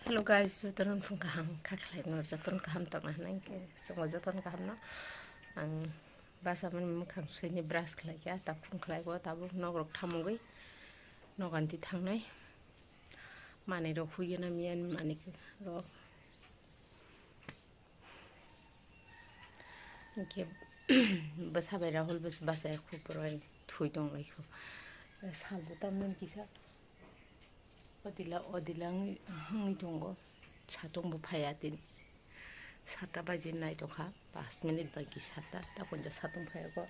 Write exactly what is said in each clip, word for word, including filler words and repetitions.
Hello guys, jotono phung kaham kha khlai no, jotono kaham tongna hwnwi khe chwngbo jotono kaham no. Ang basa mani mwkhang suini brush khlai kha, takhum khlai bo tabuk nok rok thamugwi noganti thangnai. Manwi rok huiyana miyan manwi rok. Hwnkhe bwsa bai Rahul bwsa bachai khu borok thwi tong lai khu. Salbo tamni kisa odila odila wngwi, wngwi tongo. Satung bo phaiya tini. Sata baji nai tongkha, pas minute bai ki sata, ta konjo satung phaiya go.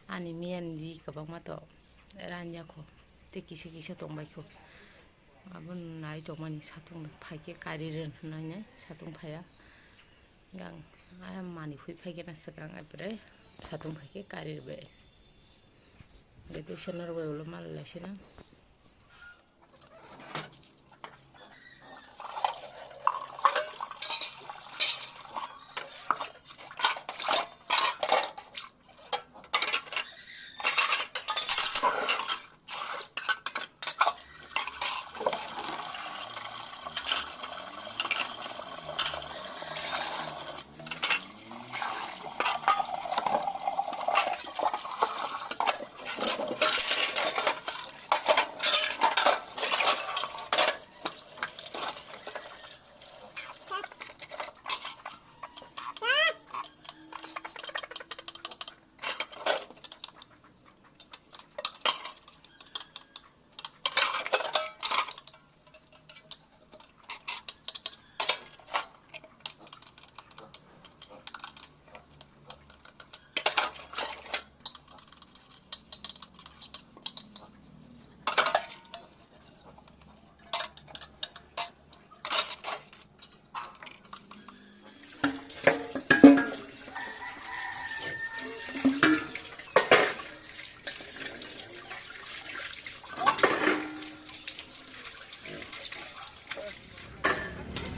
Ani miyan ri kwbangma to ranya kho, tei kisa kisa tong bai kho. Abo nai tongmani satung bai phai khe kari rwna hwnwi satung phaiya. Gang ayang manwi hui phai khe na swkang, aipore satung phai khe kari rwbai. Hwnkhe tei seno rwbai ulo mal lai sino.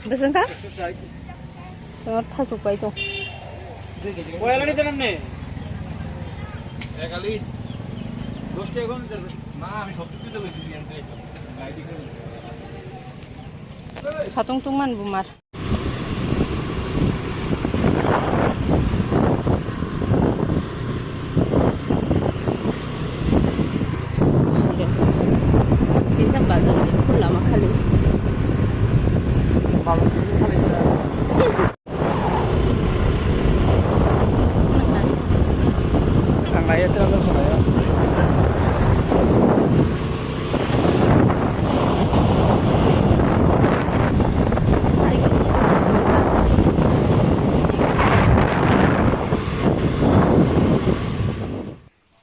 Bwswng kha? Thajuk pai tong. Satung tungmani bumar. Sida. Kita bazar ni pun lama kali. Ang naiya tei ano sanaya.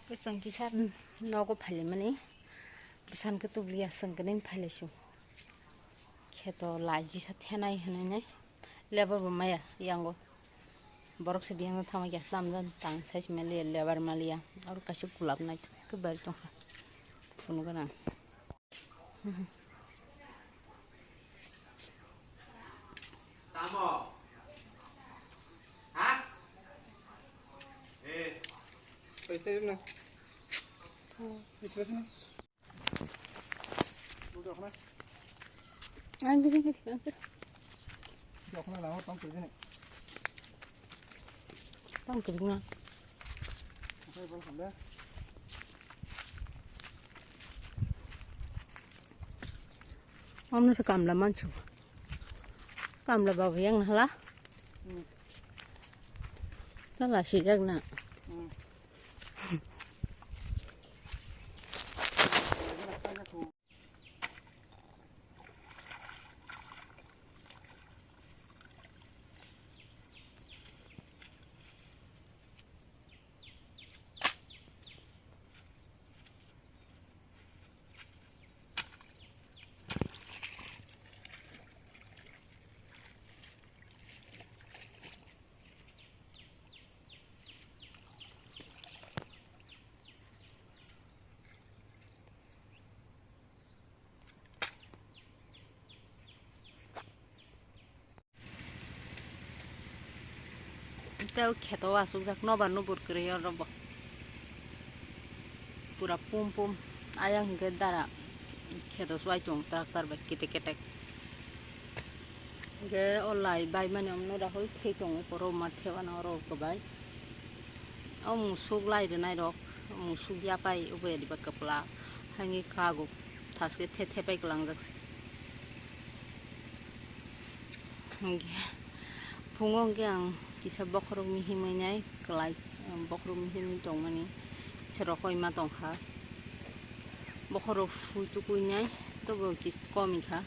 Bwswng kisa nogo phailaimani, bwsang khe tubliya, chwng khe nini phailaisio. Kheto lai kisa thenai hinwi nai. Lebar bo maya yango. Borok se biyang no thangma khe lamjani tang sai se maliya, lebar maliya. Aro kaisa gulab naithok khe bai tongkha. Phunuk gwnang. Tamo? Ha? Eh. Paisa na. Paisa na. Ang gini, gini, ang gini. Tang kiri na. Ang nasa kamla mansu. Kamla babu yang nahala. Hmm. Tala sijak na. Hmm. Tei o kheto o asukjak nobar nubur kwrwi oro bo. Pura pum pum. Ayang hwnkhe dara kheto chuwai tongo tractor bai kitek kitek. Hingke o lai bai mani omno rahoi thei tongo, poro ma thebana oro kwbai. O musuk lai rwnai rok, musuk yapai obo ya diba kwpla, hangi kago thaske the the pai kwlangjak se. Hingke phungo hingke ang kisa bokhorok mihimwi nai kwlai, bokhorok mihimwi tongmani kisa rokoi ma tongkha. Bokhorok sui tukui nai tobo kis-, komi kha.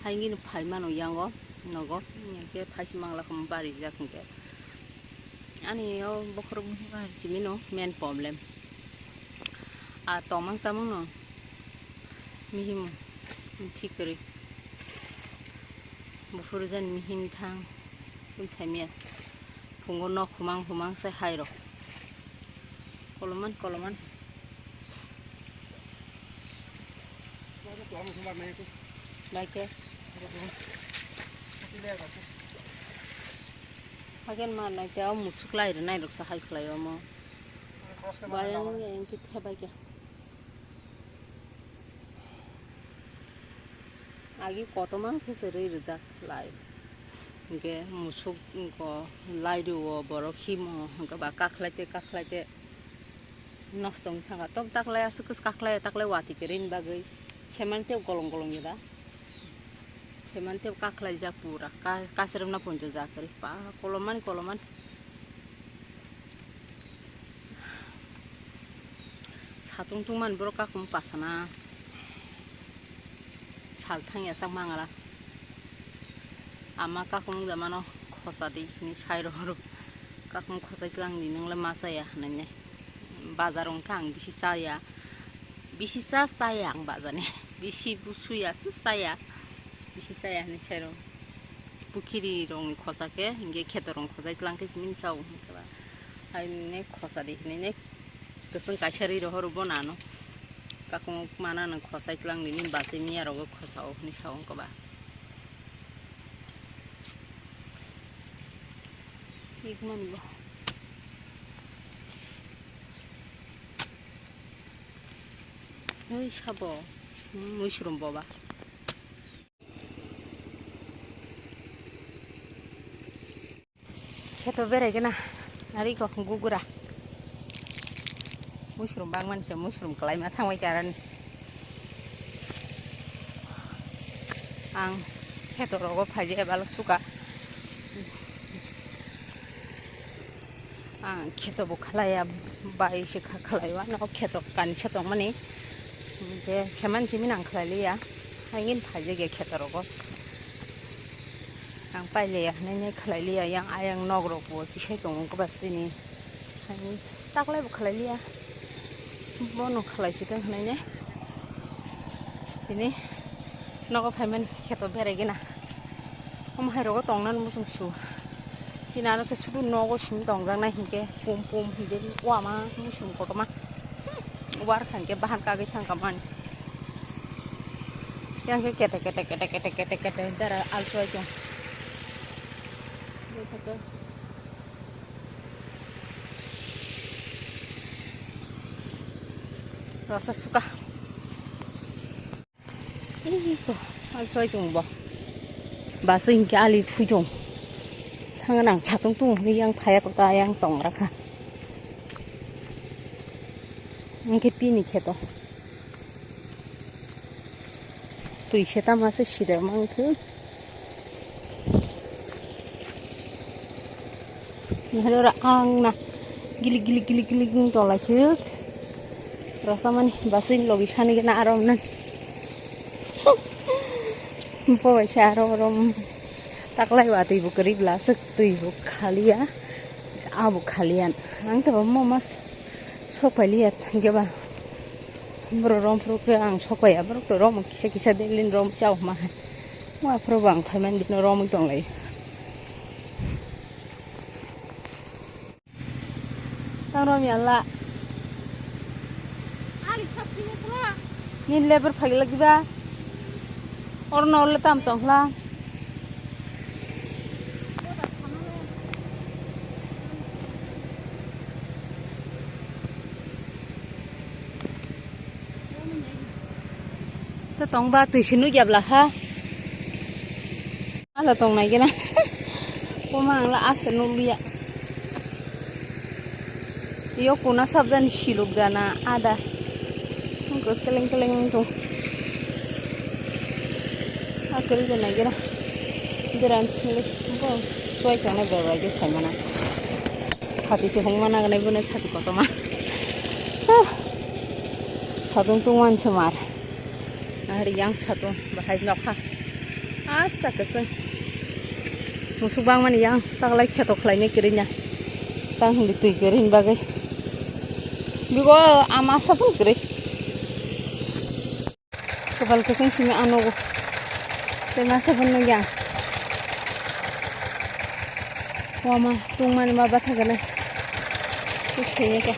Haini phai mano yango nogo, hingke phaisi mangla khe barijak hingke. Ani o bokhorok mihim simi no main problem. A tongmang chamang no mihim thik kwrwi. Buphuru jani mihim thang kun saimya. Phungo nok humang humang sai hai rok. Koloman, koloman. Bai khe. Hagen ma nai te o musuk lai rwnai rok sa hai khlai omo. Bai ang yang khe the bai khe. Agi kotorma khe se rwi rwjak lai. Hingke musuk wngko lai rwo borok himo hingke ba kakhlai te kakhlai te nosto wng thangkha. Tok taklai aswk kwchwk kakhlai taklai watwi kwrwini bagwi seman tei golong golong ya da. Seman tei kakhlaijak pura ka-, kasirwkna ponjojak kwrwi pa kolomani kolomani. Satung tungmani borok kakung pasana sal thang ya sak mangala. Ama kakung jamano khosa di hini sai rohoro. Kakung khosai tlang di nang le ma chaya hanai ne. Bazar wngkha ang bisi chaya. Bisi cha chaya ang bazar ni. Bisi busuya se chaya. Bisi chaya hinwi sairok. Pukhiri rokni khosa khe, hinkhe kheto rokni khosa tlang khe simi chao hinkhe ba. Haino ne khosa di hinwi ne kwchwng kaisa ri rohoro bo nano. Kakung mana nang khosa tlang di ni bachai miya rogo khosa o hinwi sao wngkha ba. Hik man bo. Oi sabo. Hmm, mushroom boba. Kheto berai gana, nari ko gugura. Mushroom bang manse mushroom kalai ma thangbai karani. Ang kheto rogo phaije balok suka. Ang kheto bo khalaiya, bai se kha khalaiwa, no kheto kani se tongmani. Hingke seman simi nang khlai liya, haingin phaijak ya kheto rogo. Ang pai liya, nai nai khlai liya, yang ayang nok rok bo tisai tongo kwbasini. Haini taklai bo khlai liya, bono khlai si tong khnai ne. Tini nogo phaimani kheto berai gana. Omo hai rogo tongna muchung su. Chini aro khe sudu nogo simi tongjaknai hinkhe pum pum hinkhe wama muchung kotorma. War khankhe bahan kagwi thangkha mani. Yang khe kete kete dara alsoi tong. Rasa suka. Ih, ko, alsoi tong bo. Bus hinkhe ali phui tong. Thang nang satung tung hwnwi yang phaya kok ta yang tong rakha. Hinkhe pini kheto. Twi se tama se sidar mangthu. Nahoro ang na gilik gilik gilik gilik wng tonglaikhe. Rasa mani basing logi sani gana aro nang. Bo bai se aro oro taklai watwi bo kwrwi bwla aswk twi bo khaliya. Abo khaliya. Ang to mo mas sok pailiya thangke ba. Borok rom phuru khe ang sok paiya. Borok to rom kisa kisa delin rom chao ma hai. Mo aphuru bo ang phaimani dino romwi tonglai. Tang rom ya la. Nini lebar phagila giba. Orno orle tam tongla. Ta tongba twi sinu ya bla ha. La tong nai gena. Koma ang la asa nukliya. Yo kuna sabjani siluk dana ada. Nungkhe keleng keleng wng tong. A kwrwi da nai gena. Deran singli. Bo suai tongnai bai bai khe saimana. Sati se hongma nagnai bune sati kotorma. Huh. Satung tungman se mar. Ahari yang satung bahai nokha. Asta keseng. Musuk bangmani yang taklai kheto khlainai kwrwi na. Tang hindi twi kwrwi hin bagwi. Bigo ama sapun kwrwi. Kwbal kwchwng simi anogo. Tei masa phano nukya. Wama tungmani ma batha gwnai. Tus thengya kha.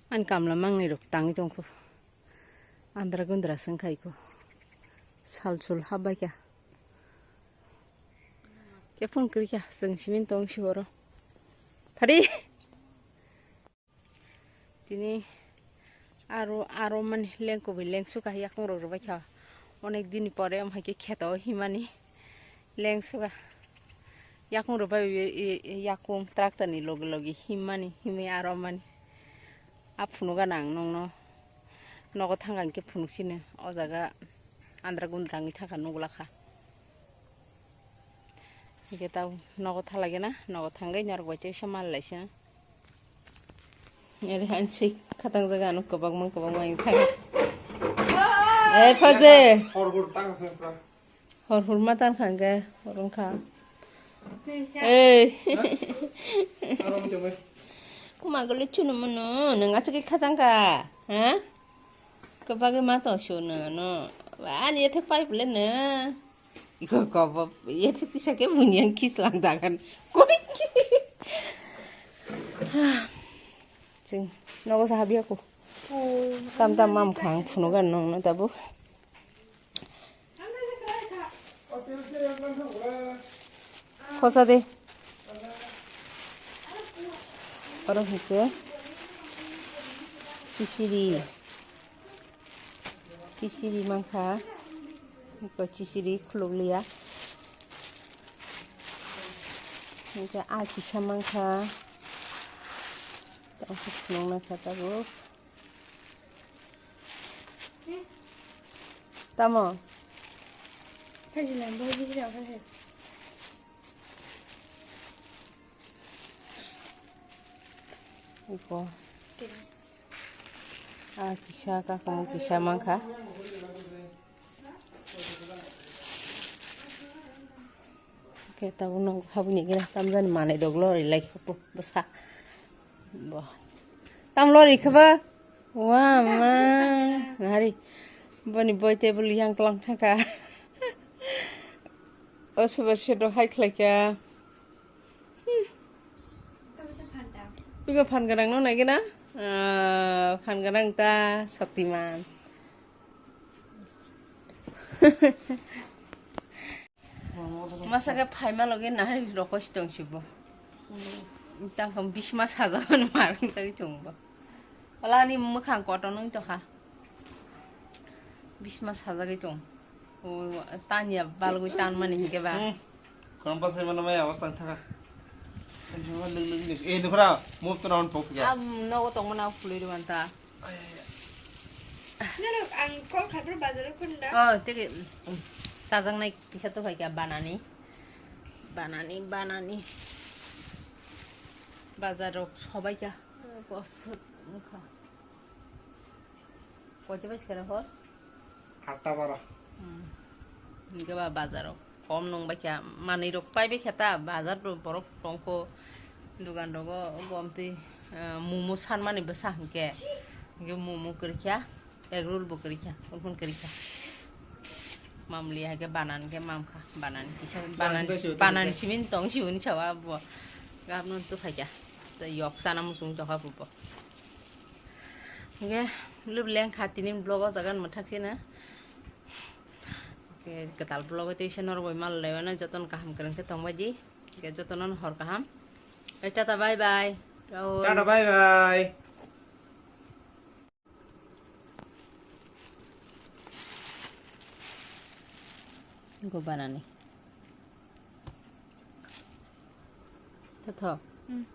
Ani kamla mangnwi rok tangwi tongkho. Andra gundra se wngkha iko. Sal sul habbaikha. Khe phone kwrwikha, chwng simi tong si oro. Phari. Tini aro, aro mani lengkubui lengsukha yakung rok rwbaikha. Onek dini pore omo hai khe kheto himani lengsukha. Yakung rwbai yakung tractor ni logi logi himmani himwi aro mani. A phunuk gana ang nokno nogo thangkha hwnkhe phunuk sino o jaga andra gundra wngwi thangkha nuglakha. Hwnkhe tau nogo thalai gana nogo thangwi norok bai teisa mal laisino. Ere hansi khatang jaga ano kwbangma kwbangma wngwi thangkha. Eh, phaje. Hor hor tang se pra. Hor hor ma tang kha hwnkhe hor wngkha. Ei. Aro mo tengwe. Kuma gole chunu munu nang acha ke khatang kha. Ha? Kwbagwi ma tong sio no no. Ani ethek pipe le no. Iko kobo ethek tisa ke bunyang kislang dagan. Korik. Chwng nogo sa habya ko. Tam tam mam khang phunugan nong no tabu. Khosa de. Oro hwnkhe chisiri. Chisiri mankha. Iko chisiri khuluk liya. Hwnkhe a kisa mankha. Tamo khuluk naikha tabuk. Tamo? Iko. A kisa, kakumu kisa mankha. Khe tabuk no habuni gina tamjani manwi dok lori lai khe bwsa. Bo. Tam lori khe ba? Wa ma. Nahari. Boni boi table yang tlang thangkha. O soba sedo hai khlai kha. Bigo phan gwnang no nai gina? Ah, phan gwnang ta Shaktiman. Masa khe phaima logi nahari rokos tong si bo. Tang kha bisma sajagani marung jagwi tong bo. Ola ani mwkhang kotor nung tokha. Bisma sajagwi tong. O tanya balgwi tanmani hinkhe ba. Hmm. Kono bwsai mano maya awasta thaka. Lung lung ni. Eh, dukra, move to round pok ya. Am nogo tongmana khului rwanta. Norok ang call khaipra bazaro phunda. Oh, tege, um, sajaknai kisa to phaikha banani. Banani, banani. Bazaro sobaikha. Bosot wngkha. Koita bai sikara hor? Atta bara. Hmm. Hinkhe ba bazaro kom nung baikha, manwi rok pai baikha ta, bazar rok borok tongkho, dugan rogo gom twi. Ah, momo sanmani bwsa hwnkhe, hwnkhe momo kwrwikha, egg roll bo kwrwikha, ukun kwrwikha. Mamli hake banan ke mamkha, banan kisa, banan, banan simin tong siwini sawa bo. Gabno tu phaikha. Yok sana musung jokha bo. Hwnkhe lub lengkha tini vlog o jagan mwthak sina. Hwnkhe kwtal vlog o tei se norok bai mal lai mano, jotono kaham kwrwng khe tongbai di. Hwnkhe jotono hor kaham. Tata bye bye. Rahul. Tata bye bye. Go banani. Tha thok. Hmm.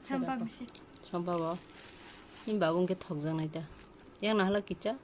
Sampha bisi. Sampha bo. Ni babu hwnkhe thokjaknai ta. Yang nahala kicha?